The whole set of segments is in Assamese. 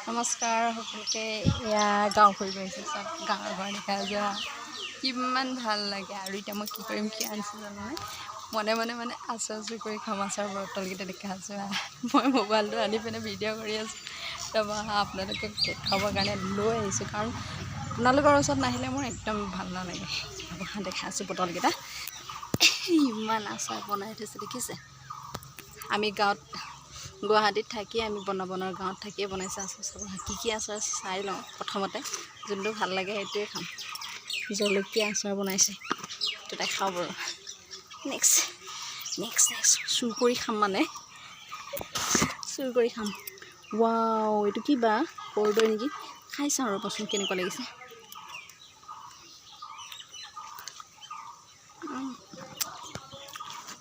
নমস্কাৰ সকলোকে। এয়া গাঁও ফুৰিব আহিছোঁ। চব গাঁৱৰ ঘৰ দেখা যোৱা, কিমান ভাল লাগে। আৰু এতিয়া মই কি কৰিম, কি আনিছোঁ জানানে? মনে মনে মানে আচাৰ চুৰ কৰি খাম। আচাৰ বটলকেইটা দেখা যোৱা। মই মোবাইলটো আনি পিনে ভিডিঅ' কৰি আছোঁ। তাৰপৰা আপোনালোকক দেখুৱাবৰ কাৰণে লৈ আহিছোঁ, কাৰণ আপোনালোকৰ ওচৰত নাহিলে মোৰ একদম ভাল নালাগে। দেখা আছোঁ বটলকেইটা, ইমান আচাৰ বনাই থৈছে, দেখিছে? আমি গাঁৱত, গুৱাহাটীত থাকি আমি বনাব নোৱাৰোঁ, গাঁৱত থাকিয়ে বনাইছে আচাৰ। চাব, কি কি আচাৰ চাই লওঁ প্ৰথমতে। যোনটো ভাল লাগে সেইটোৱে খাম। জলকীয়া আচাৰ বনাইছে, সেইটো দেখাওঁ বাৰু। নেক্সট, নেক্সট, নেক্সট, চুৰ কৰি খাম, মানে চুৰ কৰি খাম। ৱাও, এইটো কি বা? কৰদৈ নেকি? খাই চাওঁ ৰ'বচোন, কেনেকুৱা লাগিছে।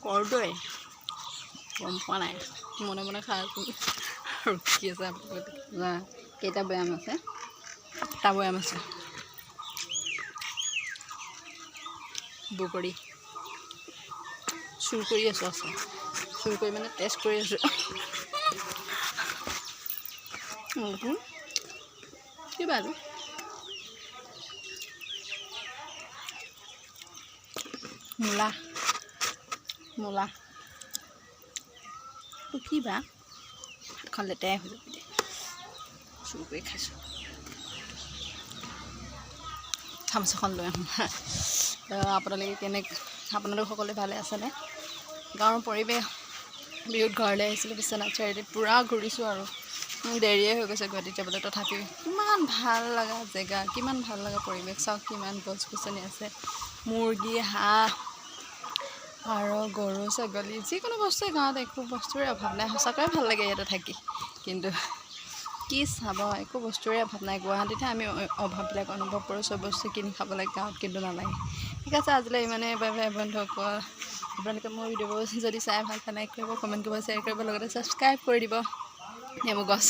কৰদৈ, গম পোৱা নাই, মনে মনে খাই আছোঁ। আৰু কি আছে আপোনালোকে? কেইটা বৈয়াম আছে? আঠটা বৈয়াম আছে। বগৰী চুৰ কৰি আছোঁ, আচাৰ চুৰ কৰি মানে টেষ্ট কৰি আছোঁ। কিবা এইটো মূলা, মূলা এইটো কি বা? হাতখন লেতেৰাই হৈ যাব এতিয়া। চুৰ কৰি খাইছোঁ। চামুচ এখন লৈ আহোঁ। আপোনালোকে কেনে, আপোনালোক সকলোৱে ভালে আছেনে? গাঁৱৰ পৰিৱেশ, বিহুত ঘৰলৈ আহিছিলোঁ, বিশ্বনাথ চাৰিআলিত পূৰা ঘূৰিছোঁ আৰু দেৰিয়ে হৈ গৈছে গুৱাহাটীত যাবলৈ। তথাপিও কিমান ভাল লগা জেগা, কিমান ভাল লগা পৰিৱেশ। চাওক, কিমান গছ গছনি আছে, মুৰ্গী, হাঁহ, পাৰ, গৰু, ছাগলী, যিকোনো বস্তুৱে, গাঁৱত একো বস্তুৰে অভাৱ নাই। সঁচাকৈয়ে ভাল লাগে ইয়াতে থাকি। কিন্তু কি চাব, একো বস্তুৰে অভাৱ নাই। গুৱাহাটীতহে আমি অভাৱবিলাক অনুভৱ কৰোঁ, চব বস্তু কিনি খাব লাগে, গাঁৱত কিন্তু নালাগে। ঠিক আছে, আজিলৈ ইমানেই। বাই বাই বন্ধুসকল। আপোনালোকে মোৰ ভিডিঅ'বোৰ যদি চাই ভাল পায়, লাইক কৰিব, কমেণ্ট কৰিব, শ্বেয়াৰ কৰিব, লগতে ছাবস্ক্ৰাইব কৰি দিব। নেমু গছ।